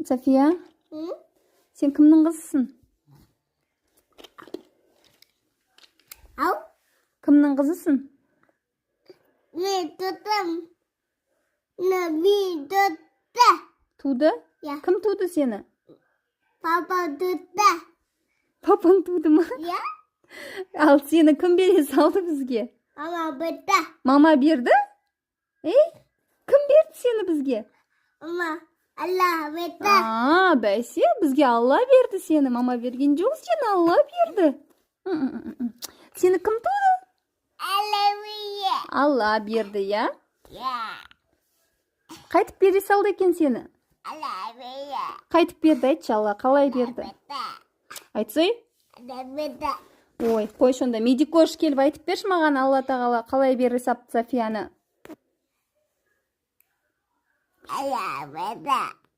София, М? сен кімнің қызысың? Ау. Кімнің қызысың? Мен тутым. Мен tuttu. Туды? Иә. Кім туды сені? Папа tuttu. Папаң туды ма? Иә. Ал сені кім бере салды бізге? Мама берді. Мама берді? Ей, кім берді сені бізге? Мама Алла берді. А, бәсе, бізге Алла берді сені. Мама берген жоқ, сені Алла берді. М-м-м. Сені кім туды? Алла берді. Алла берді, иә? Иә. Қайтып бере салды екен сені? Алла берді. Қайтып берді, айтшы, Алла қалай берді? Берді. Айтсай. Алла берді. Ой, қойшы онда. Медикош келіп айтып берші маған, Алла тағала қалай бере сапты Софияны. Алла берді.